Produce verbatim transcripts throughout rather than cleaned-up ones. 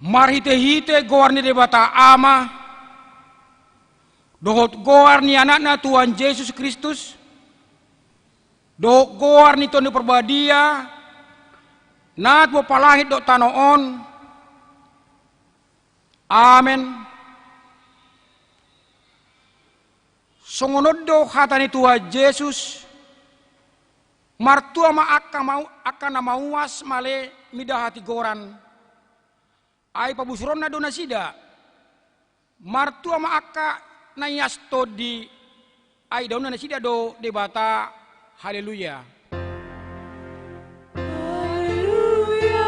Marhite-hite goar ni Debata Ama, dohot goar ni Anakna Tuhan Jesus Kristus, dohot goar ni Tondi Parbadia, na tumompa langit dohot tano on. Amen. Songon on do hata ni Tuhan Jesus, martua ma angka mau-, angka na mauas male mida hatigoran. Ai pabusuronna do nasida. Martua ma angka na ias tondi, ai idaonna nasida do Debata. Haleluya. Haleluya,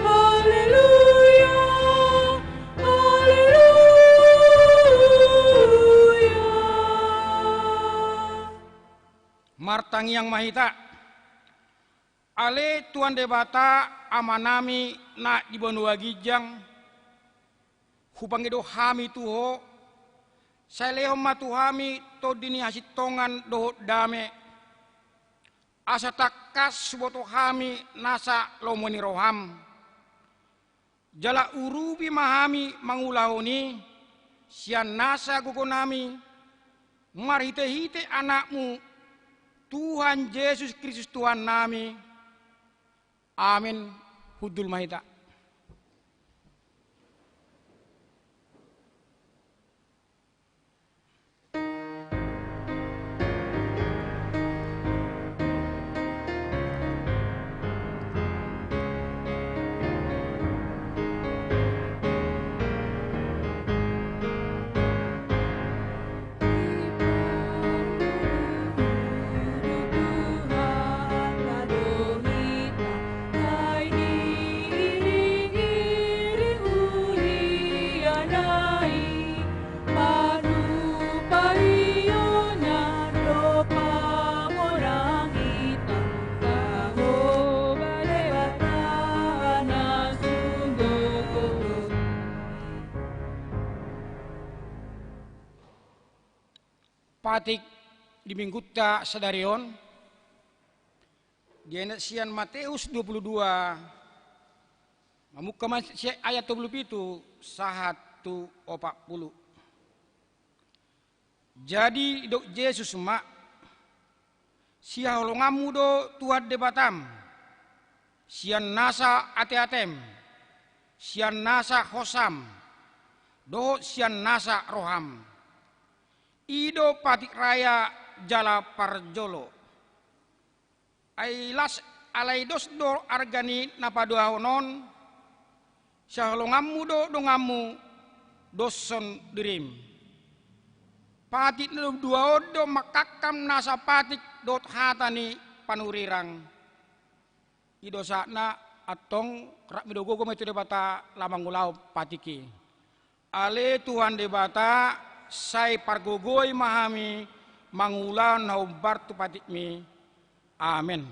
haleluya, haleluya. Martangiang ma hita. Ale Tuhan Debata, Amanami na di banua ginjang, hupangido hami tu Ho, sai lehon ma tu hami tondi ni hasintongan dohot dame, asa tangkas huboto hami nasa lomo ni roham. Jala urupi ma hami mangulahon i, sian nasa gogonami, marhite-hite Anakmu, Tuhan Jesus Kristus Tuhannami. Amen. Hundul ma hita. Marnupaion do pamolang hita, taho bale bata na sungguh. Patik di minggunta sadari on, diendek sian Mateus dua puluh dua, mamungka ma sian ayat dua puluh pitu sahat tu opat puluh. Jadi didok Jesus ma, sihaholonganmu do Tuhan Debatam, sian nasa ateatem, sian nasa hosam, dohot sian nasa roham. I do patik raya jala parjolo. Ai las, alai dos do arga ni na paduahon on, sihaholonganmu do donganmu, doshon dirim. Patik na dua on do mangkangkam nasa patik dohot hata ni panurirang. I do sahatna, antong rap mido gogo ma i tu Debata laho mangulahon patik i. Ale Tuhan Debata, sai pargogoi ma hami mangulahon na hombar tu patikmi. Amen.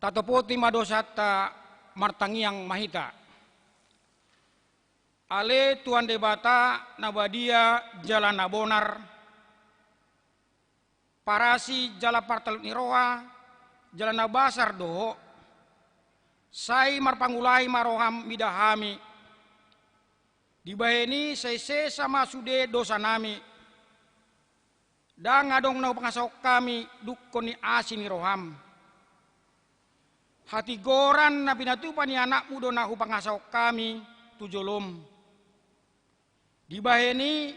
Tatopoti ma dosanta, martangiang ma hita. Ale Tuhan Debata na badia jala na bonar, parasi jala partalut ni roha, jala na basar do Ho. Sai marpangulahi ma roham mida hami. Dibahen i sai sesa ma sude dosanami. Ndang adong na hupangasahon hami dungkon ni asi ni roham. Hatigoran na pinatupa ni Anakmu do na hupangasahon hami tu jolom. Dibahen i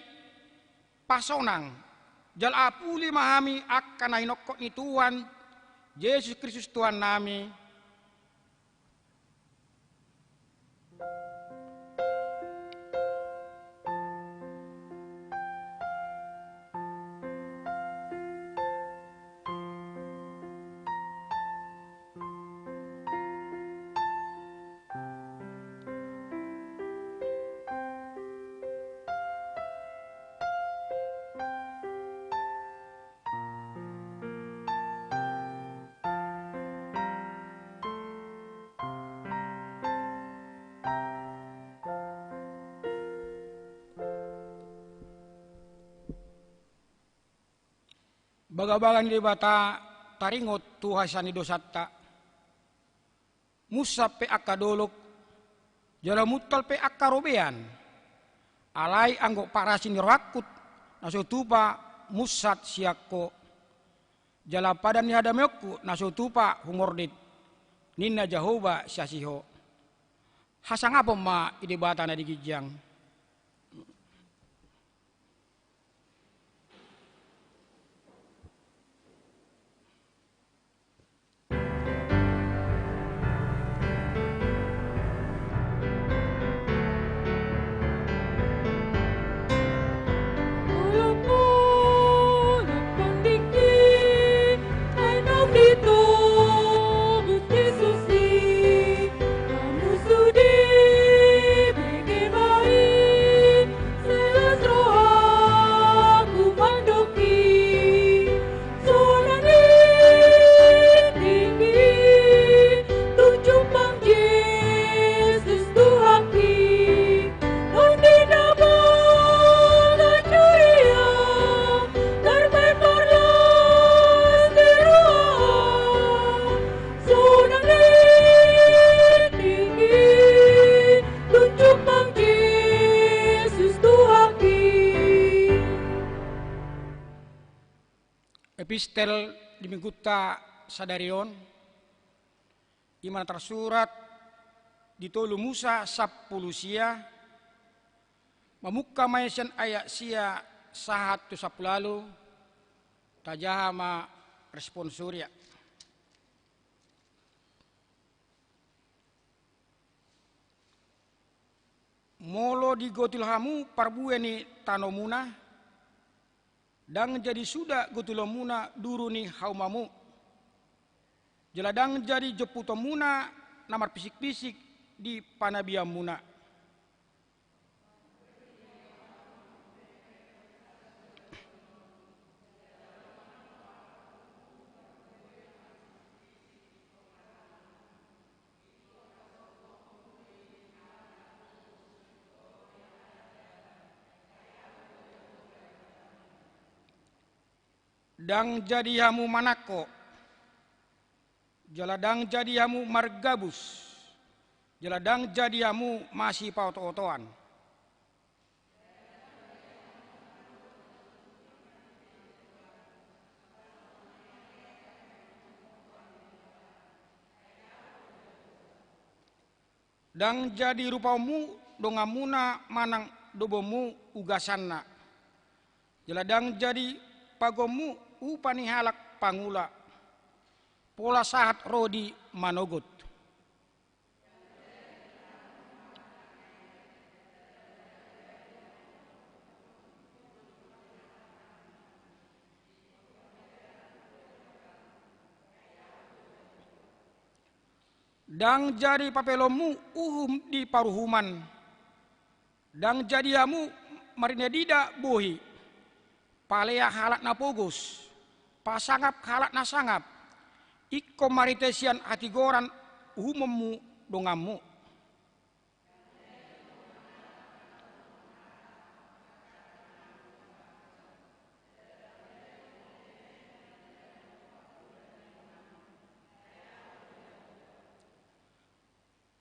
pasonang jala apuli ma hami angka na hinophop ni Tuhan Jesus Kristus Tuhannami. Bagabaga ni Debata taringot tu hasesaan ni dosanta. Munsat pe angka dolok, jala muntal pe angka robean. Alai anggo parasi ni rohangku na so tupa munsat sian Ho, jala padan ni hadameonku na so tupa humordit, ninna Jahowa sian si Ho. Hasangapon ma di Debata na di ginjang. Epistel di minggunta sadari on, i ma na tarsurat di tolu Musa sampulu sia, mamungka ma i sian ayat sia sahat tu sampulu ualu, tajaha ma responsoria. Molo digotol hamu parbue ni tanomuna, ndang jadi suda gotolonmuna duru ni haumamu, jala ndang jadi jomputonmuna na marpisikpisik di panabianmuna. Ndang jadi hamu manangko, jala ndang jadi hamu margabus, jala ndang jadi hamu masipaotootoan. Ndang jadi rupaonmu donganmuna manang dobonmu ugasanna. Jala ndang jadi pagonmu upa ni halak pangula. Pola sahat ro di manogot. Ndang jadi papelonmu uhum di paruhuman. Ndang jadi hamu marinidida bohi, palea halak na pogos, pasangap halak na sangap. Ingkon marhite sian hatigoran uhumonmu donganmu.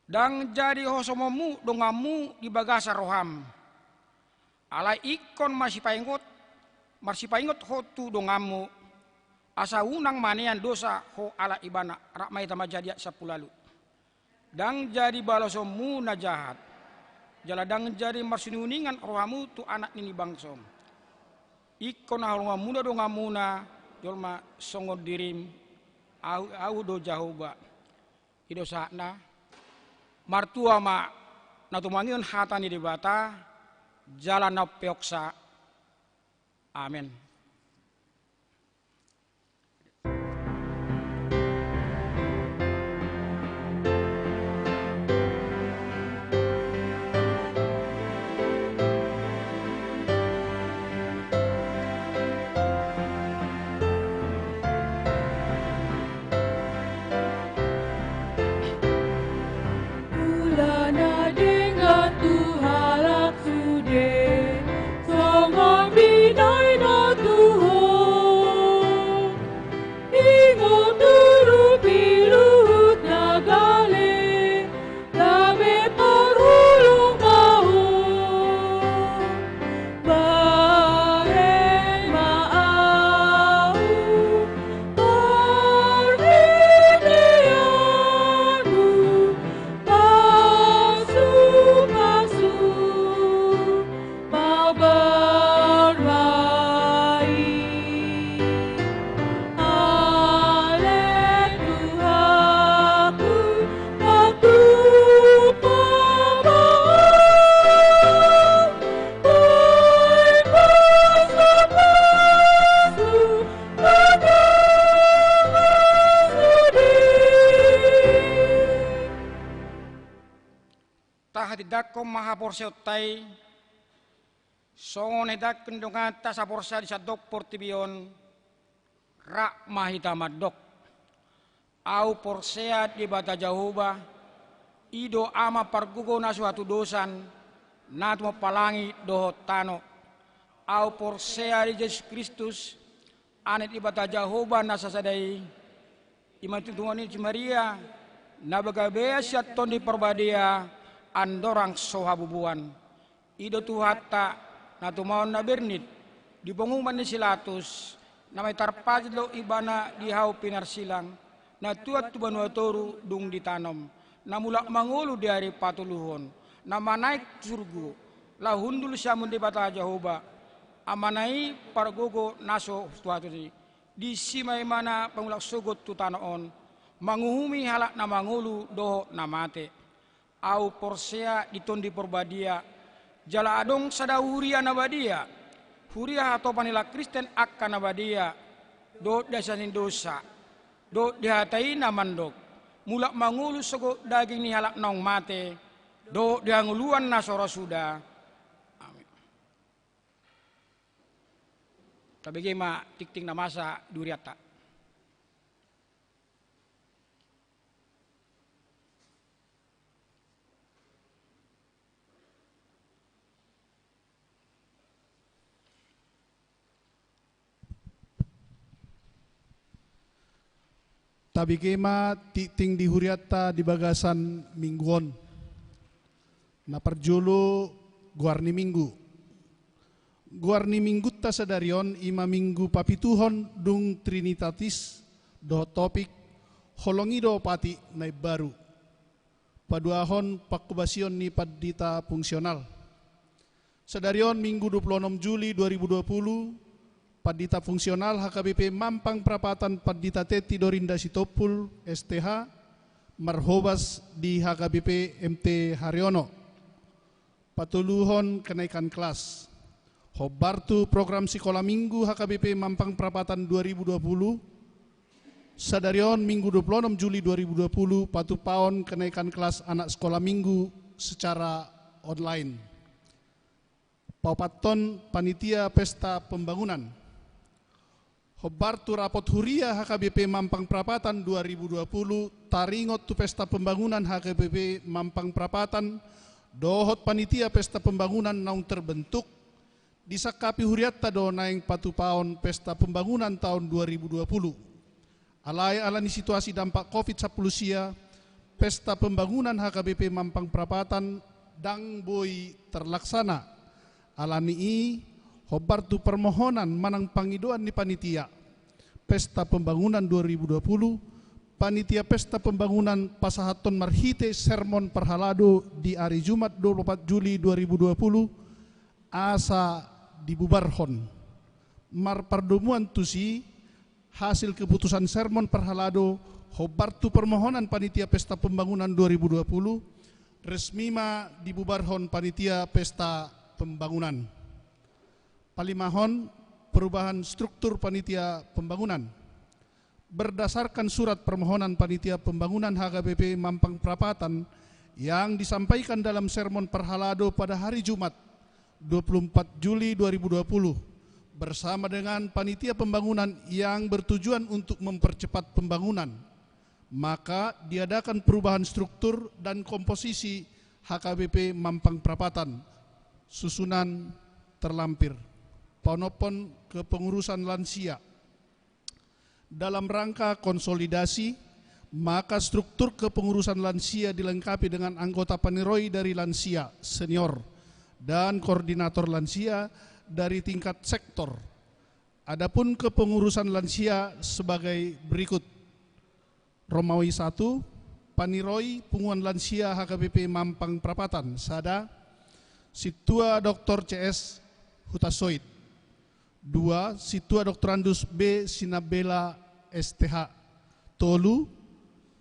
Ndang jadi hosomonmu donganmu di bagasan roham. Alai ingkon masipaingot, marsipaingot ho tu donganmu, asa unang manean dosa ho ala ibana. Rap ma hita manjadi ayat sampulu ualu. Ndang jadi balosonmu na jahat, jala ndang jadi marsiuninguningan rohamu tu anak ni bangsom. Ingkon haholonganmuna donganmuna jolma songon dirim. Ahu, ahu do Jahowa. I do sahatna. Martua ma na tumangihon hata ni Debata jala na umpeopsa. Amen. Mulana denggan tu halak sude, songon binoinon Tahatindangkon ma haporseaonta i, songon na hinadingan ni donganta saporseaan di sandok portibi on. Rap ma hita mandok. Ahu porsea di Debata Jahowa, i do Ama pargogo na so hatudosan, na tumompa langit dohot tano. Ahu porsea di Jesus Kristus, Anak ni Debata Jahowa na sasada i, i ma na tinadingon ni si Maria, na bagabean sian Tondi Parbadia, andorang so habubuan. I do Tuhanta, na tumaon na bernit di ponguman ni si Latus, na martarpatip do Ibana di hau pinarsilang, na tuat tu banua toru dung ditanom, na mulak mangolu di ari patoluhon, na manaek tu surgo, laho hundul siamun Debata Jahowa, Amana i pargogo na so hatudosan i. Disi ma Ibana pangulak sogot tu tano on, manguhumi halak na mangolu dohot na mate. Ahu porsea di Tondi Parbadia, jala adong sada huria na badia, huria hatopan ni halak Kristen angka na badia, dohot di hasesaan ni dosa, dohot di hata i na mandok, mulak mangolu sogot daging ni halak naung mate, dohot di hangoluan na so ra suda. Amin. Tabege ma tingting na masa di hurianta. Tabege ma tingting di hurianta di bagasan minggu on. Na parjolo, goar ni minggu. Goar ni minggunta sadari on i ma minggu papituhon dung Trinitatis, dohot topik, Holong i do Pati na Imbaru. Paduahon, panghobasion ni pandita fungsional. Sadari on, Minggu dua puluh enam Juli dua ribu dua puluh, pandita fungsional H K B P Mampang Prapatan, Pandita Teti Dorinda Sitompul, S T H, marhobas di H K B P M T Haryono. Patoluhon, kenaikan kelas. Hombar tu program Sikola Minggu H K B P Mampang Prapatan dua ribu dua puluh, sadari on, Minggu dua puluh enam Juli dua ribu dua puluh, patupaon kenaikan kelas anak Sikola Minggu secara online. Paopathon, panitia pesta pembangunan. Hombar tu rapot huria H K B P Mampang Prapatan dua ribu dua puluh, taringot tu pesta pembangunan H K B P Mampang Prapatan dohot panitia pesta pembangunan naung terbentuk, disangkapi hurianta do naeng patupaon pesta pembangunan taon dua ribu dua puluh. Alai ala ni situasi dampak covid sampulu sia, pesta pembangunan H K B P Mampang Prapatan ndang boi terlaksana. Ala ni i, hombar tu permohonan manang pangidoan ni panitia pesta pembangunan dua ribu dua puluh, panitia pesta pembangunan pasahathon marhite sermon parhalado di ari Jumat dua puluh empat Juli dua ribu dua puluh, asa dibubarhon. Marpardomuan tusi, hasil keputusan sermon parhalado hombar tu permohonan panitia pesta pembangunan dua ribu dua puluh, resmi ma dibubarhon panitia pesta pembangunan. Palimahon, perubahan struktur panitia pembangunan. Berdasarkan surat permohonan panitia pembangunan H K B P Mampang Prapatan yang disampaikan dalam sermon parhalado pada hari Jumat, dua puluh empat Juli dua ribu dua puluh, bersama dengan panitia pembangunan yang bertujuan untuk mempercepat pembangunan, maka diadakan perubahan struktur dan komposisi H K B P Mampang Prapatan. Susunan terlampir. Paonomhon, kepengurusan lansia. Dalam rangka konsolidasi, maka struktur kepengurusan lansia dilengkapi dengan anggota paniroi dari lansia senior dan koordinator lansia dari tingkat sektor. Adapun kepengurusan lansia sebagai berikut. Romawi satu, paniroi punguan lansia H K B P Mampang Prapatan, sada, Sintua Doktor C S Hutasoit. Dua, Sintua Doktorandus B Sinambela, S T H. Tolu,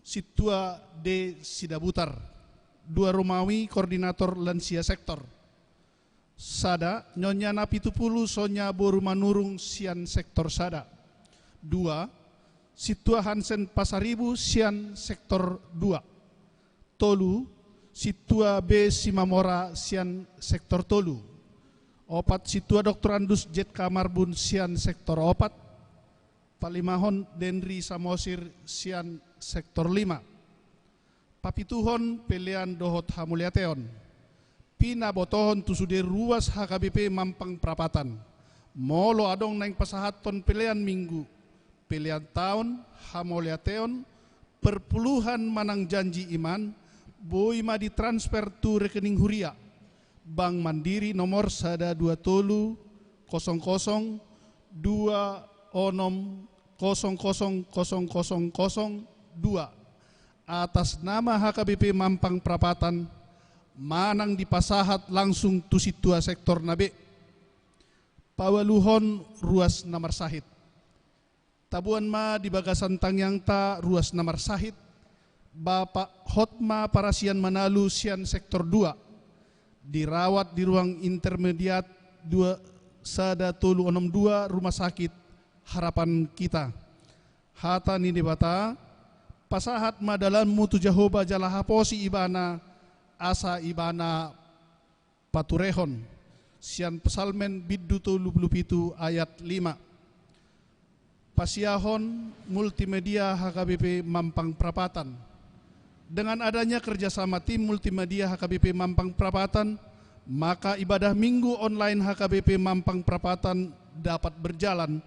Sintua D Sidabutar. Dua Romawi, koordinator lansia sektor. Sada, Nyonya Napitupulu Sonya boru Manurung sian sektor sada. Dua, Sintua Hansen Pasaribu sian sektor dua. Tolu, Sintua B. Simamora sian sektor tolu. Opat, Sintua Doktorandus J K Marbun sian sektor opat. Palimahon, Denri Samosir sian sektor lima. Papituhon, pelean dohot hamauliateon. Pinabotohon tu sude ruas H K B P Mampang Prapatan. Molo adong naeng pasahathon pelean Minggu, pelean taon, hamauliateon, perpuluhan manang janji iman, boi ma ditransfer tu rekening huria, Bank Mandiri, nomor sada dua tolu kosong kosong dua onom kosong kosong kosong kosong kosong dua, atas nama H K B P Mampang Prapatan, manang dipasahat langsung tu sintua sektor na be. Paualuhon, ruas na marsahit. Taboan ma di bagasan tangiangta ruas na marsahit, Bapak Hotma Parasian Manalu sian sektor dua, dirawat di ruang intermediat dua, sada tolu onom dua, Rumah Sakit Harapan Kita. Hata ni Debata: Pasahat ma dalanmu tu Jahowa jala haposi ibana, asa ibana paturehon. Sian Psalmen bindu tolu pulu pitu ayat lima. Pasiahon multimedia H K B P Mampang Prapatan. Dengan adanya kerjasama tim multimedia H K B P Mampang Prapatan, maka ibadah Minggu online H K B P Mampang Prapatan dapat berjalan,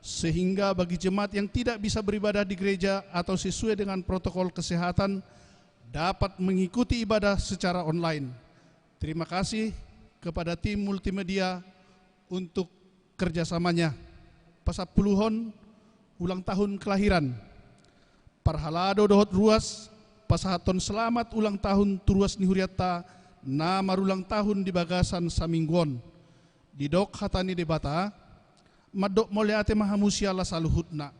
sehingga bagi jemaat yang tidak bisa beribadah di gereja atau sesuai dengan protokol kesehatan, dapat mengikuti ibadah secara online. Terima kasih kepada tim multimedia untuk kerjasamanya. Pasampuluhon, ulang tahun kelahiran. Parhalado dohot ruas, pasahathon selamat ulang tahun tu ruas ni hurianta na marulang tahun di bagasan saminggu on. Didok hata ni Debata: Mandok mauliate ma hamu siala saluhutna,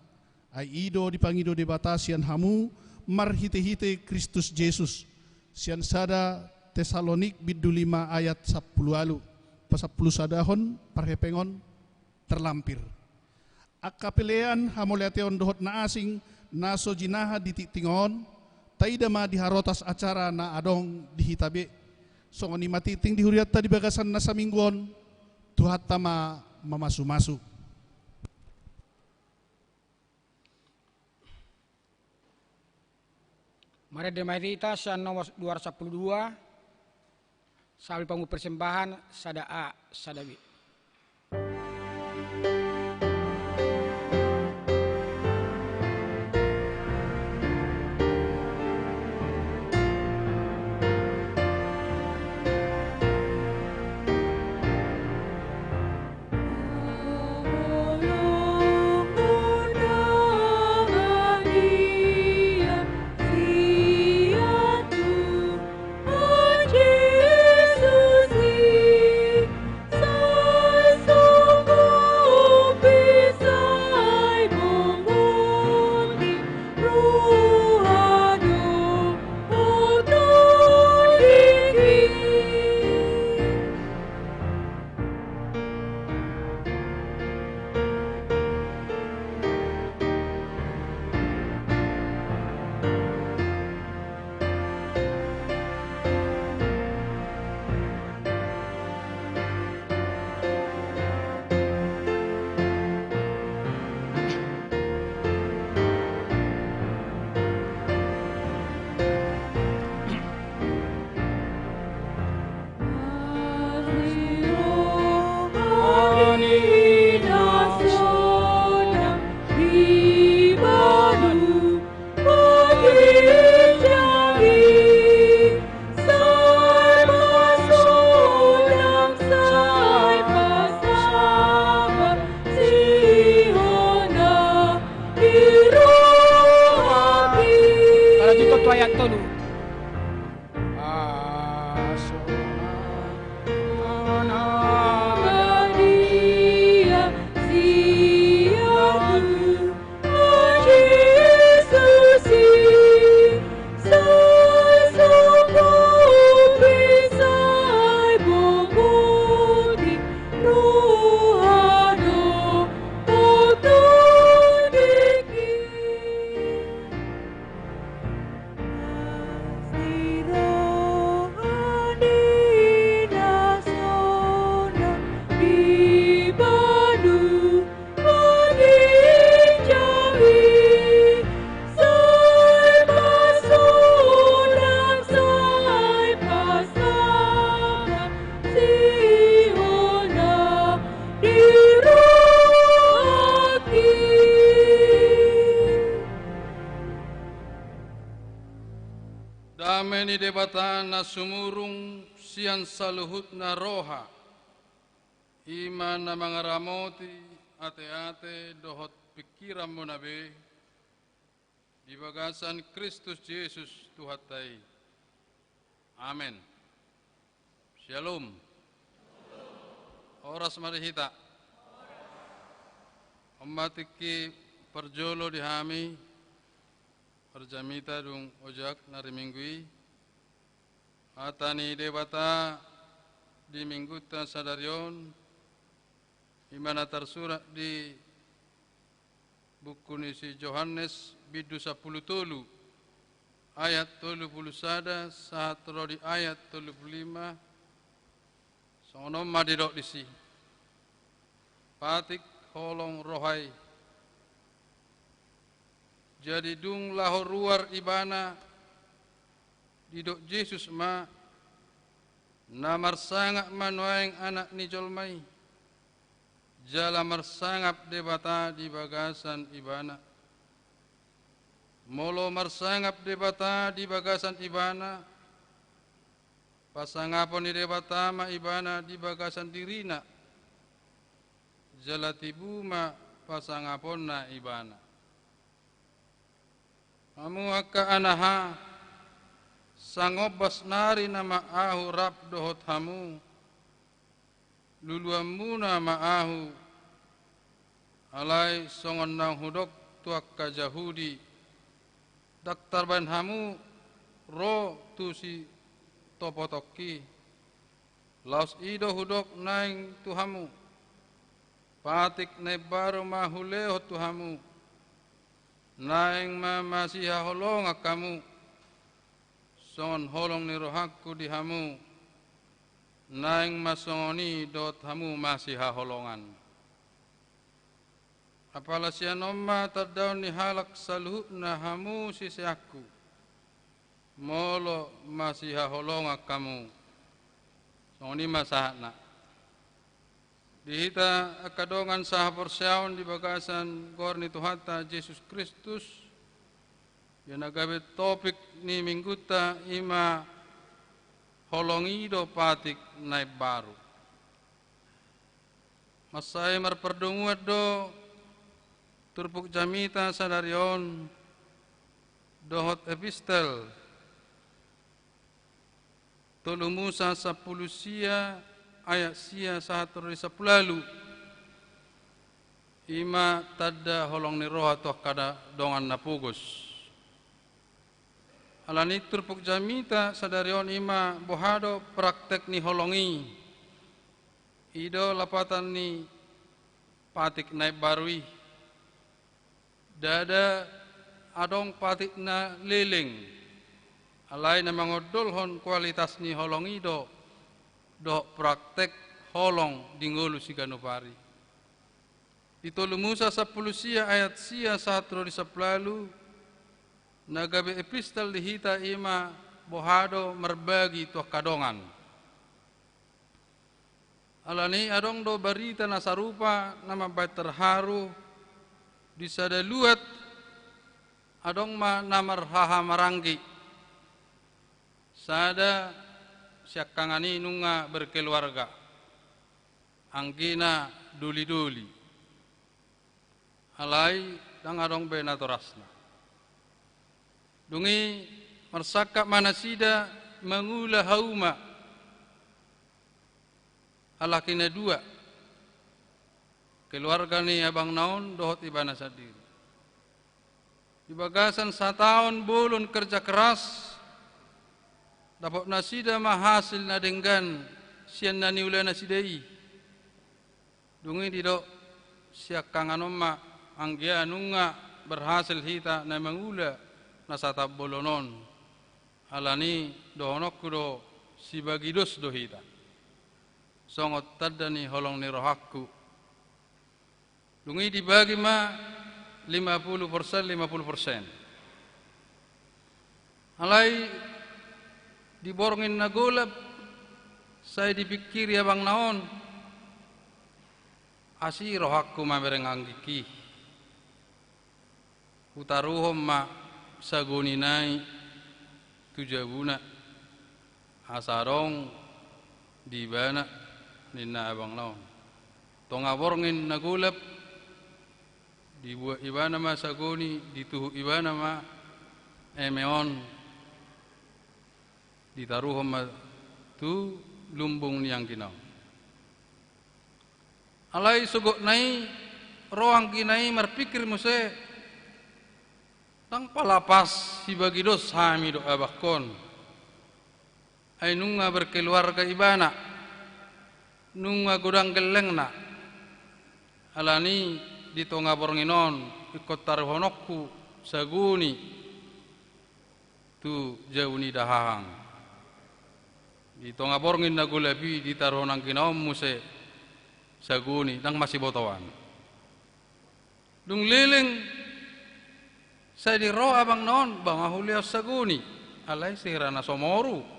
ai i do dipangido Debata sian hamu marhitehite Kristus Jesus. Sian sada Tesalonik bindu lima ayat sampulu ualu. Pasampulu sadahon parhepengon terlampir. Angka pelean, hamauliateon dohot na asing na so jinaha di tingting on, taida ma di harotas acara na adong di hita be. Songon i ma tingting di hurianta di bagasan na saminggu on, Tuhanta ma mamasumasu. Marende ma hita sian nomor dua ratus sampulu dua, sambil panggung persembahan sada A, sada B. Lanjut tu ayat tolu. Ni Debata na sumurung sian saluhutna roha, i ma na mangaramoti ateate dohot pingkiranmuna be, di bagasan Kristus Jesus Tuhanta i. Amen. Syalom. Horas ma di hita. On ma tingki parjolo di hami, parjamita dung ojak na ri Minggu i. Hata ni Debata di Minggunta sadari on, i ma na tarsurat di buku ni si Johannes, bindu sampulu tolu, ayat tolu pulu sada sahat ro di ayat tolu pulu lima. Songon on ma didok disi: Patik holong roha i. Jadi dung laho ruar ibana, didok Jesus ma: Na marsangap ma nuaeng Anak ni jolma i, jala marsangap Debata di bagasan ibana. Molo marsangap Debata di bagasan ibana, pasangapon ni Debata ma ibana di bagasan dirina, jala tibu ma pasangaponna ibana. Hamu angka anaha, sangombas nari nama ahu rap dohot hamu, luluanmuna ma ahu. Alai songon naung hudok tu angka Jahudi, ndang tarbaen hamu ro tu sitopotongki. Laos i do hudok naeng tu hamu: Patik na imbaru ma hulehon tu hamu. Naeng ma masihaholongan hamu, songon holong ni rohangku di hamu. Naeng ma songon i dohot hamu masihaholongan. Apala sian on ma tandaon ni halak saluhutna hamu siseanku, molo masihaholongan hamu. Songon i ma sahatna. Di hita angka dongan sahaporseaon di bagasan goar ni Tuhanta Jesus Kristus, ia na gabe topik ni Minggunta i ma: Holong i do patik na imbaru. Mansai marpardongan do turpuk jamita sadari on dohot epistel tolu Musa sampulu sia ayat sia sahat ro di sampulu ualu. I ma tanda holong ni roha tu angka da-, dongan na pogos. Alani turpuk jamita sadari on i ma boha do praktek ni holong i. I do lapatan ni patik na imbaru i. Ndada adong patik na leleng, alai na mangondolhon kualitas ni holong i do dohot praktek holong di ngolu siganup ari. Di tolu Musa sampulu sia ayat sia sahat ro di sampulu ualu, na gabe epistel di hita i ma boha do marbagi tu angka dongan. Alani adong do barita na sarupa na mambaen terharu. Di sada luat adong ma na marhahamaranggi. Sada siangkangan i nunga berkeluarga, anggina dolidoli. Alai ndang adong be natorasna. Dung i marsangkap ma nasida mangula hauma halak i na dua, keluarga ni abangna on dohot ibana sandiri. Di bagasan sataon bolon kerja keras, dapot nasida ma hasil na denggan sian na niula nasida i. Dung i didok siangkangan on ma, anggia nunga berhasil hita na mangula na sataon bolon on. Alani dohononku do, sibagi dos do hita. Songon tanda ni holong ni rohangku. Dung i dibagi ma lima puluh persen, lima puluh persen. Alai di borngin na golap, sai dipingkiri abangna on: Asi rohangku mamereng anggingki. Hutaruhon ma sagoni nai tu jabuna. asa adong di ibana, ninna abangna on. Tonga borngin na golap, dibuat ibana ma sagoni, dituhuk ibana ma eme on, ditaruhon ma tu lumbung ni anggina on. Alai sogotna i ro anggina i marpingkir muse, ndang pala pas sibagi dos hami dohot abangkon. Ai nunga berkeluarga ibana, nunga godang gellengna. Alani di tonga borngin on ingkon taruhononku sagoni tu jabu ni dahahang. Di tonga borngin na golap i ditaruhon anggina on muse sagoni, ndang masibotoan. Dung leleng sai di ro abangna on, ba nga hulehon sagoni, alai sihira na so moru.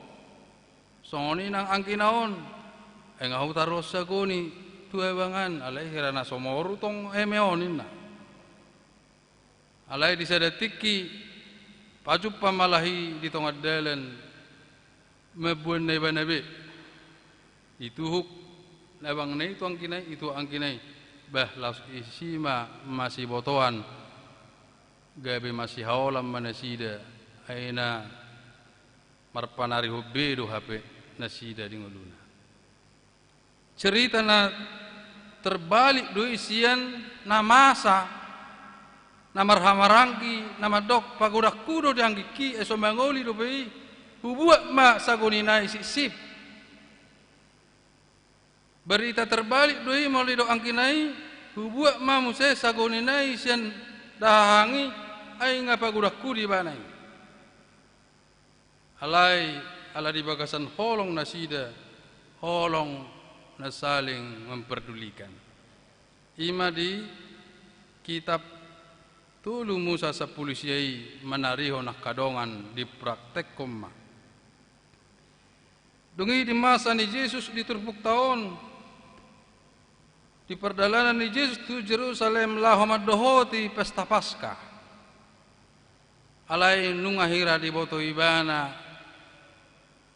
Songon i nang anggina on, ai nga hutaruhon sagoni tu abang an, alai hira na so moru tong eme on, ninna. Alai di sada tingki pajumpa ma laho i di tonga dalan, mamboan na ibana be. Dituhuk abangna i tu anggina i, dituhuk anggina i. Bah, laos disi ma masibotoan, gabe masihaolan ma nasida, ai na marpanarihon be do hape nasida di ngoluna. Cerita na terbalik do i sian na masa, na marhahamaranggi, na mandok pagodangku do di anggingki, ai so mangoli dope i, hubuat ma sagonina i sipsip. Berita terbalik do i molo didok anggina i, hubuat ma muse sagonina i sian dahahang i, ai nga pagodangku do ibana i. Alai ala di bagasan holong nasida, holong na saling memperdulikan. I ma di kitab Tolu Musa sampulu sia i manarihon angka dongan dipraktekhon ma. Dung i di masa ni Jesus di turpukta on, di pardalanan ni Jesus tu Jerusalem laho mandohoti pesta Paska. Alai nunga hira diboto ibana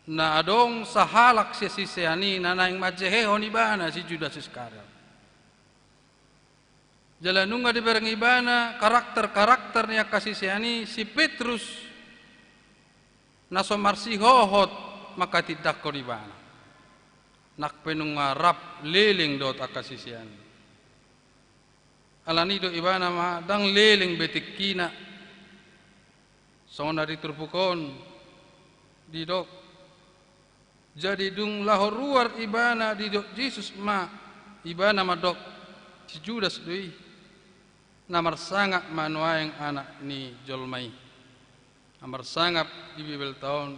na adong sahalak sisean i na naeng manjehehon ibana, si Judas Iskariot. Jala nunga dibereng ibana karakter-karakter ni angka sisean i, si Petrus na so marsihohot manghatindanghon ibana. Nang pe nunga rap leleng dohot angka sisean i. Alani i do ibana ma ndang leleng be tingkina. Songon na di turpuk on didok. Jadi dung laho ruar ibana didok Jesus ma, ibana mandok, si Judas do i, na marsangap ma nuaeng Anak ni jolma i. Na marsangap di Bibelta on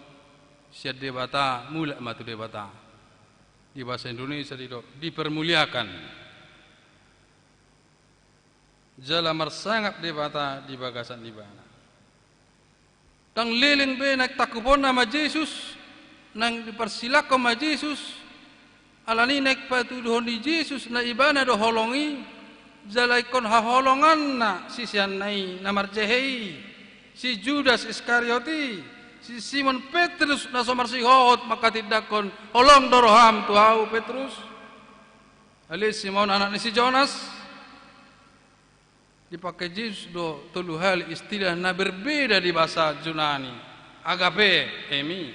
sian Debata, mulak ma tu Debata. Di bahasa Indonesia didok dipermuliakan. Jala marsangap Debata di bagasan ibana. Ndang leleng be naeng tangkuponna ma Jesus, naeng diparsilanghon ma Jesus, alani naeng patuduhon ni Jesus na ibana do holong i, jala ingkon haholonganna siseanna i na marjehe i, si Judas Iskariot i, si Simon Petrus na so marsihohot manghatindanghon, holong do roham tu ahu Petrus? Ale Simon anak ni si Jonas. Dipake Jesus do tolu hali istilah na berbeda di bahasa Junani. Agape, eimi.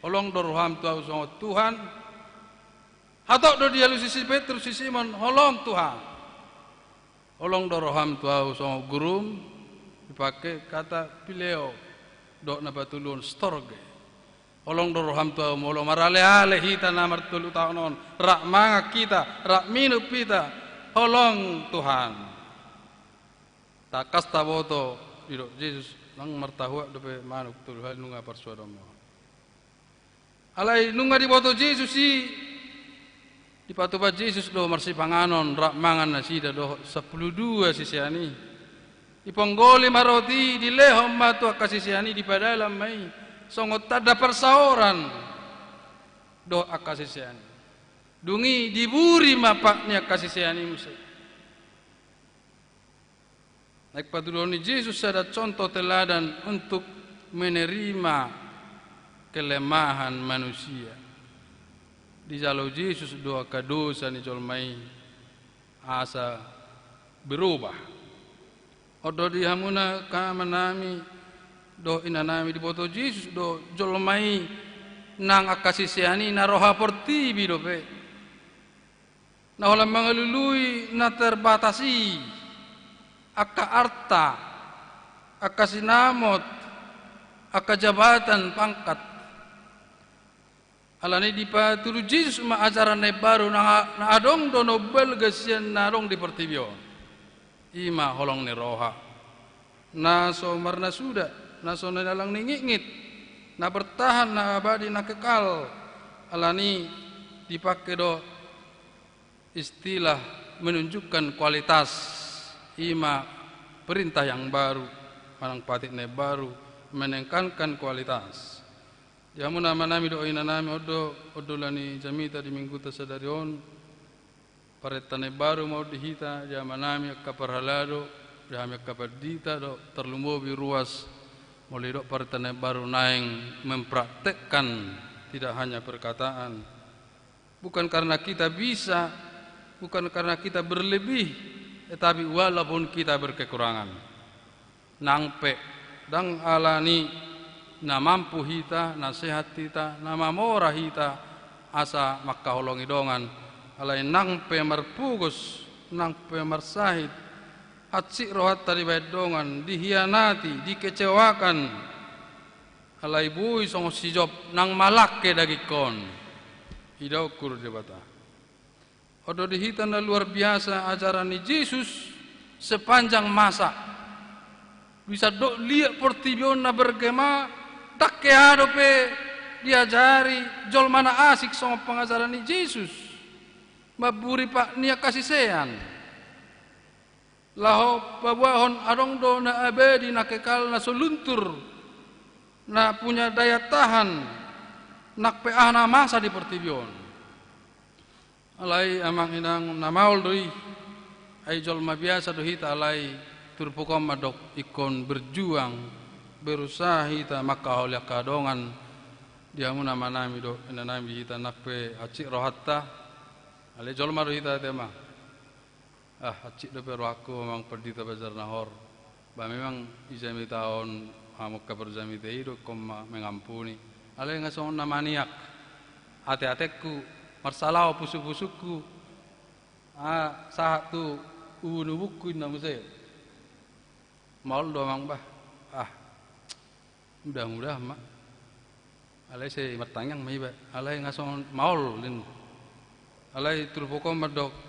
Holong do roham tu ahu songon Tuhan. Hatop do dialusi si Petrus, si Simon, holong Tuhan. Holong do roham tu ahu songon gurum, dipake kata phileo, dohot na patoluhon storge. Holong do roham tu ahu molo maraleale hita na martolu taon on, rap mangan hita, rap minum hita, holong Tuhan. Tangkas taboto, didok Jesus, ndang martahuak dope manuk tolu hali nunga parsuadonmu. Alai nunga diboto Jesus i, dipatupa Jesus do marsipanganon, rap mangan nasida dohot sampulu dua sisean i. Diponggoli ma roti i, dilehon ma tu angka sisean i, dipadalan ma i songon tanda parsaoran dohot angka sisean i. Dung i diburi ma pat ni angka sisean i muse. Naeng patuduhon ni Jesus sada contoh teladan untuk menerima kelemahan manusia. Dijalo Jesus do angka dosa ni jolma i asa berubah. On do di hamuna angka amanami dohot inanami, diboto Jesus do jolma i nang angka sisean i na roha portibi dope. Na holan mangalului na terbatas i, angka arta, angka sinamot, angka jabatan, pangkat. Alani i dipatudu Jesus ma ajaran na imbaru na, na adong do na umbalga sian na adong di portibi on. I ma holong ni roha, na so marnasuda, na so nilalang ni ngitngit, na bertahan, na abadi, na kekal. Alani i dipake do istilah menunjukkan kualitas, i ma perintah yang baru, manang patik na imbaru, menekankan kualitas. Di hamuna amanami dohot inanami, on do, on do ala ni jamita di mingguta sadari on, parenta na imbaru ma on di hita, di amanami angka parhalado, di hami angka pandita, dohot tarlumobi ruas, molo didok parenta na imbaru naeng mempraktekkan, tidak hanya perkataan. Bukan karena kita bisa, bukan karena kita berlebih, tetapi walaupun kita berkekurangan. Nang pe ndang alani na mampu hita, na sehat hita, na mamora hita, asa mangkaholongi dongan, alai nang pe marpogos, nang pe marsahit, hansit rohanta dibaen dongan, dihianati, dikecewakan, alai boi songon si Job nang malangke dagingkon. Ida ukur Debata. On do di hita na luar biasa ajaran ni Jesus sepanjang masa. Bisa dok liat portibi on na bergema, ndang hea dope diajari jolma na asing songon pangajaran ni Jesus. Mamburi pat ni angka sisean. Laho paboahon adong do na abadi, na kekal, na so luntur, na punya daya tahan, nang pe aha na masa di portibi on. Alai amang inang, na maol do i, ai jolma biasa do hita, alai turpuk on mandok ingkon berjuang, berusaha hita mangkaholongi angka dongan. Di hamuna amanami dohot inanami, di hita nang pe hansit rohanta, alai jolma do hita, ate ma. Ah, hansit dope rohangku, amang pandita, pajar na hor. Ba memang di jamitahon hamu angka parjamita i do ingkon ma mengampuni. Alai nga songon na maniak ateatengku, marsalaho pusupusungku, ah, sahat tu ubunubungku, inna muse. Maol do amang bah. Ah, mudah-mudahan ma. Alai sai martangiang ma iba. Alai nga songon maol, ninna. Alai turpuk on mandok,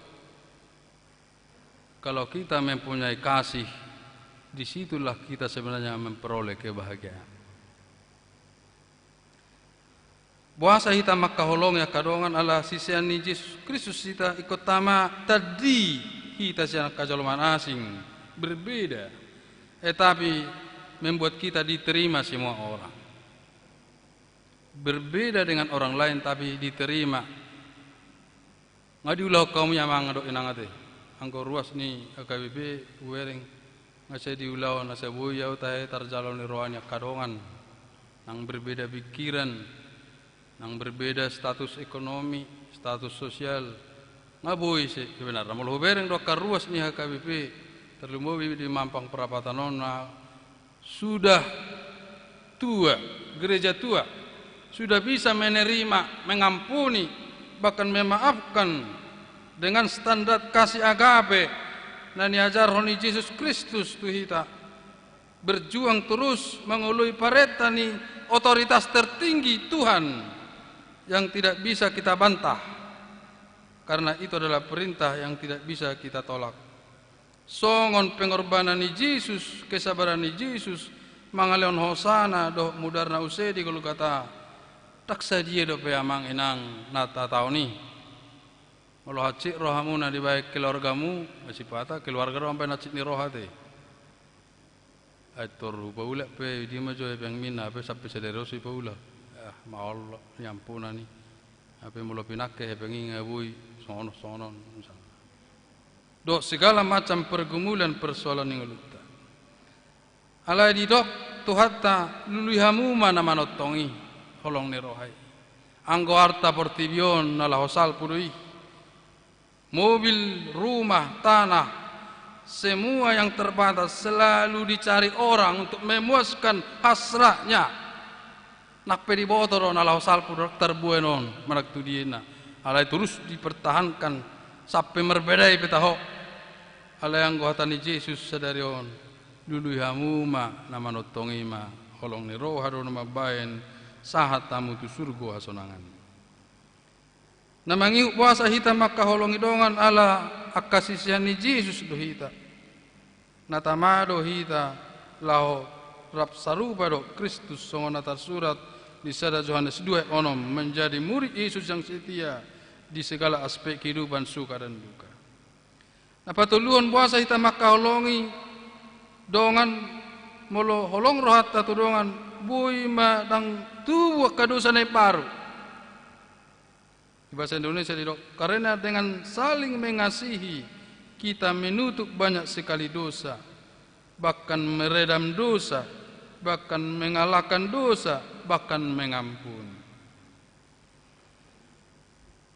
kalau kita mempunyai kasih, di situlah kita sebenarnya memperoleh kebahagiaan. Boasa hita mangkaholongi angka dongan? Ala sisean ni Jesus Kristus hita, ingkon tama tandi hita sian angka jolma na asing, berbeda, tetapi membuat kita diterima semua orang. Berbeda dengan orang lain, tapi diterima. Nga diulahon hamu i amang dohot inang, ate. Anggo ruas ni H K B P hubereng, nga sai diulahon asa boi ahu tahe tarjalo ni roha ni angka dongan, nang berbeda pikiran, nang berbeda status ekonomi, status sosial. Nga boi sebenarna molo hubereng do angka ruas ni H K B P, tarlumobi di Mampang Prapatan on, na sudah tua, gereja tua, sudah bisa menerima, mengampuni, bahkan memaafkan dengan standar kasih agape na niajarhon ni Jesus Kristus tu hita. Berjuang terus mengului parenta ni otoritas tertinggi, Tuhan, yang tidak bisa kita bantah, karena itu adalah perintah yang tidak bisa kita tolak. Songon pengorbanan ni Jesus, kesabaran ni Jesus, mangalehon hosana dohot mudarna use di Golgata, ndang sadia dope amang inang na tataon i. Molo hansit rohamuna dibahen keluargamu, sipata keluarga do ambahen hansit ni roha, ate. Ai tor hupaulak pe, dia ma jo hepengmi, na pe sampe sadari on so dipaulak. Ah, maol niampunan i. Hape molo pinangke hepeng i nga boi songon on, songon on, misalna. Dohot segala macam pergumulan, persoalan ni ngolunta. Alai didok Tuhanta, lului hamu ma na manongtong i. holong ni roha i. Anggo arta portibi on na laho salpu do i. Mobil, rumah, tanah, semua yang terbatas selalu dicari orang untuk memuaskan hasratnya. Nang pe diboto do na laho salpu do tarbuan on, manang tu dia na. Alai torus dipertahankan sampe marbadai pe taho. Alai anggo hata ni Jesus sadari on, lului hamu ma na manongtong i ma, holong ni roha do na mambahen sahat hamu tu surgo hasonangan. Na mangihut boasa hita mangkaholongi dongan ala angka sisean ni Jesus do hita. Na tama do hita laho rap sarupa dohot Kristus songon na tarsurat di sada Johannes dua onom, menjadi murid Yesus yang setia di segala aspek kehidupan suka dan duka. Na patoluhon boasa hita mangkaholongi dongan, molo holong rohanta tu dongan, boi ma ndang tubu angka dosa na imbaru. Di bahasa Indonesia didok, karena dengan saling mengasihi, kita menutup banyak sekali dosa, bahkan meredam dosa, bahkan mengalahkan dosa, bahkan mengampuni.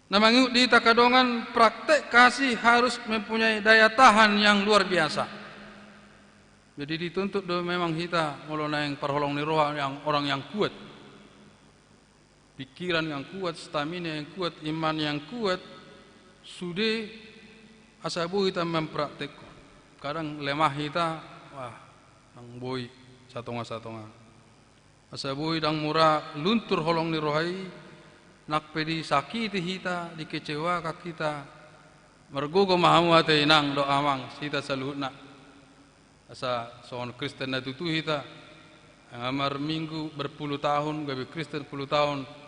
Na mangihut di hita angka dongan, praktek kasih harus mempunyai daya tahan yang luar biasa. Jadi dituntut do memang hita molo naeng parholong ni roha yang orang yang kuat. Pikiran yang kuat, stamina yang kuat, iman yang kuat, sude asa boi hita mempraktekhon. Kadang lemah hita, wah, ndang boi satonga-satonga. Asa boi ndang mura luntur holong ni roha i, nang pe disakiti hita, dikecewakan hita. Margogo ma hamu ate inang dohot amang, hita saluhutna. Asa songon Kristen na tutu hita, nga marminggu, berpuluh tahun, gabe Kristen puluh tahun.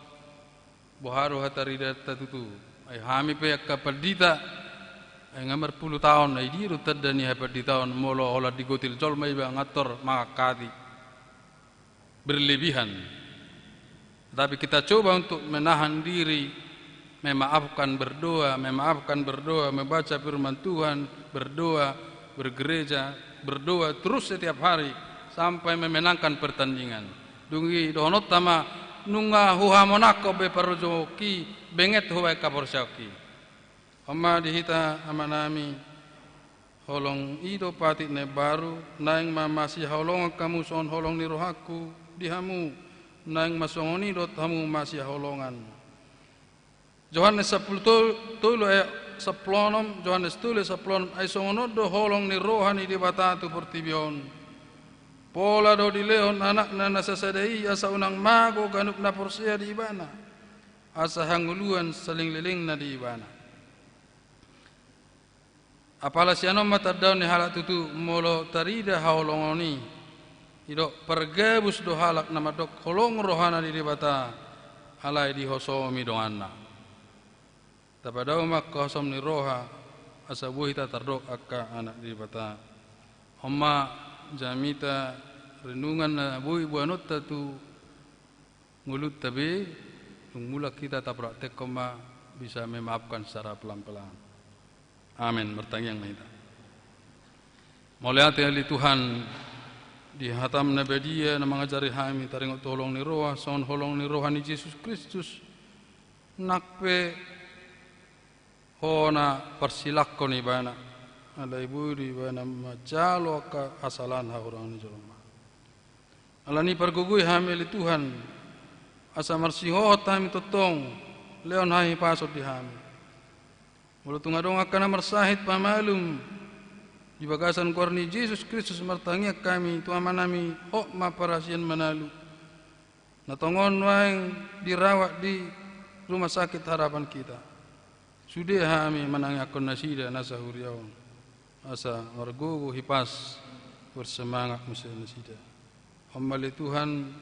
Boha do hataridanta tutu? Ai hami pe angka pandita, ai nga marpuluh taon, ai dia do tanda ni hapanditaon, molo holan digotil jolma iba nga tor mangangkati. Berlebihan. Tapi kita coba untuk menahan diri, memaafkan, berdoa, memaafkan, berdoa, membaca firman Tuhan, berdoa, bergereja, berdoa terus setiap hari sampai memenangkan pertandingan. Dung i dohononta ma, nunga huhamonangkon be parjouonki, benget hubahen haporseaonki. On ma di hita amanami, holong i do patik na imbaru, naeng ma masihaholongan hamu songon holong ni rohangku di hamu, naeng ma songon i dohot hamu masihaholongan. Johannes sampulu tolu, tolu ayat sampulu onom, Johannes tolu ayat sampulu onom, ai songon on do holong ni roha ni Debata tu portibi on. Pola do dilehon anakna na sasada i asa unang mago ganup na porsea di ibana, asa hangoluan salelenglelengna di ibana. Apala sian on ma tandaon ni halak tutu molo tarida haholongon i, didok pargabus do halak na mandok holong rohana di Debata, alai dihosomi donganna. Tapadao ma angka hosom ni roha, asa boi hita tardok angka anak ni Debata. On ma jamita renungan na boi boanonta tu ngolunta be, dung mulak hita tapraktekhon ma bisa memaafkan secara pelan-pelan. Amen. Martangiang ma hita. Mauliate ale Tuhan, di hatam na badia na mangajari hami taringot tu holong ni roha, songon holong ni roha ni Jesus Kristus, nang pe Ho na parsilangkon ibana, alai boi do ibana manjalo angka hasalaan hahurangan ni jolma. Alani i pargogoi hami ale Tuhan, asa marsihohot hami tongtong, lehon hahipason di hami. Molo tung adong angka na marsahit pamalum, di bagasan goar ni Jesus Kristus martangiang hami tu Amanami, hot ma parasian manalu. Na tongon nuaeng dirawat di Rumah Sakit Harapan Kita. Sude hami manangiangkon nasida nasa huria on. Asa margogo hipas, bersemangat muse nasida. On ma ale Tuhan,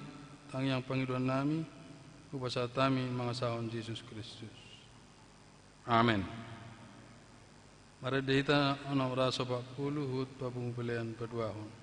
tangiang pangidoannami, hupasahat hami mangasahon Jesus Kristus. Amen. Marende hita onom ratus opat pulu huhut papungu pelean paduahon.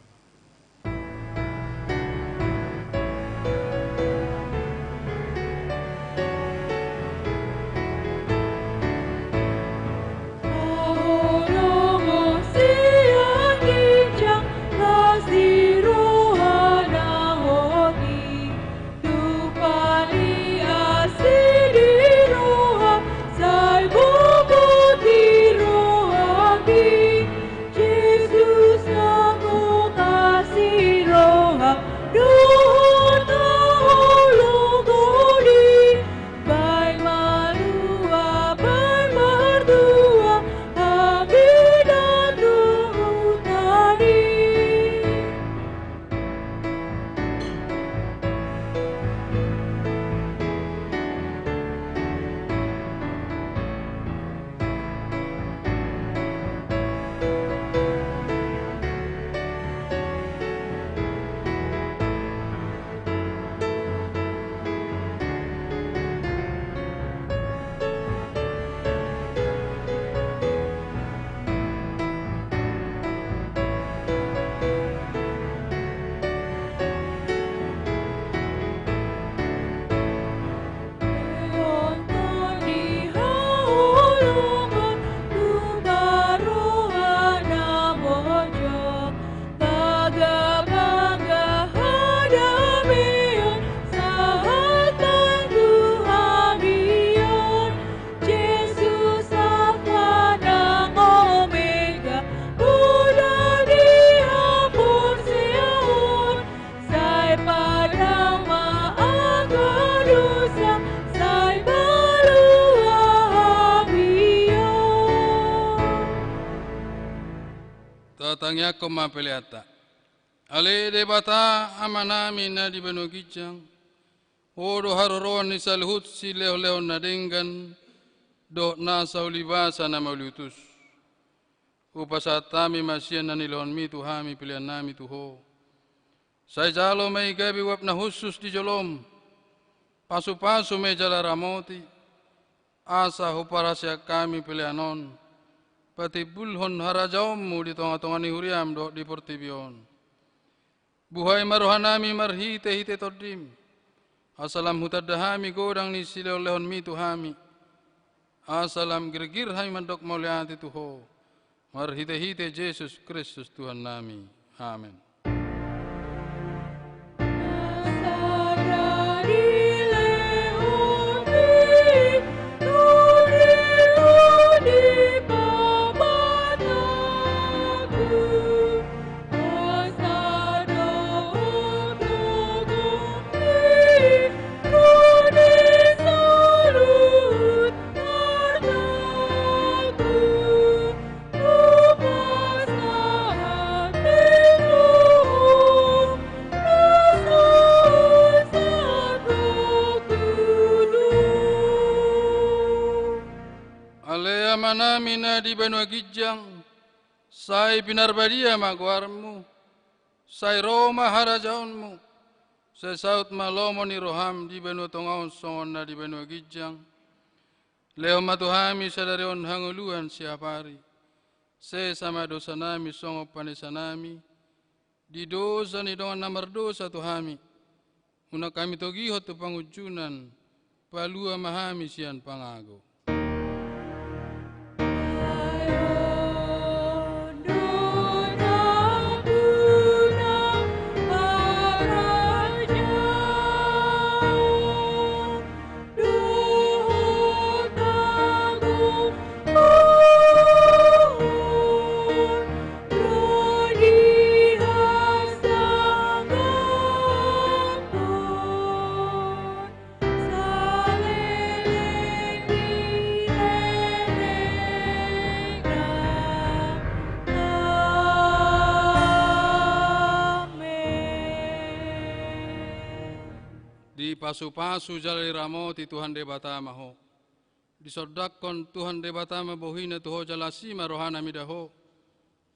Tangiangkon ma peleanta. Ale Debata Amanami na di banua ginjang, Ho do haroroan ni saluhut silehonlehon na denggan dohot nasa ulibasa na mauliutus. Hupasahat hami ma sian na nilehonmi tu hami peleannami tu Ho. Sai jalo ma i gabe uap na hushus di jolom, pasupasu ma i jala ramoti, asa huparhaseang hami pelean on patimbulhon harajaonmu di tongatonga ni huriam dohot di portibi on. Buhai ma rohanami marhitehite Tondim, asa lam hutanda hami godang ni silehonlehonmi tu hami, asa lam girgir hami mandok mauliate tu Ho, marhitehite Jesus Kristus Tuhannami. Amen. Ale Amanami na di banua ginjang, sai pinarbadia ma goarmu, sai ro ma harajaonmu, sai saut ma lomo ni roham di banua tonga on songon na di banua ginjang. Lehon ma tu hami sadari on hangoluan siapari. Sesa ma dosanami songon panesanami di dosa ni dongan na mardosa tu hami. Unang hami togihon tu pangunjunan, palua ma hami sian pangago. Dipasupasu jala diramoti Tuhan Debata ma ho. Disondangkon Tuhan Debata ma bohina tu ho jala asi ma rohana mida ho.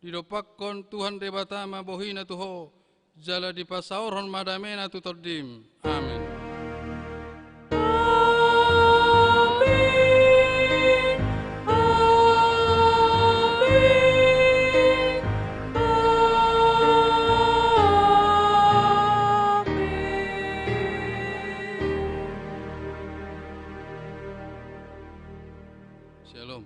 Didompakkon Tuhan Debata ma bohina tu ho jala dipasaorhon ma damena tu tondim. Amen. Shalom.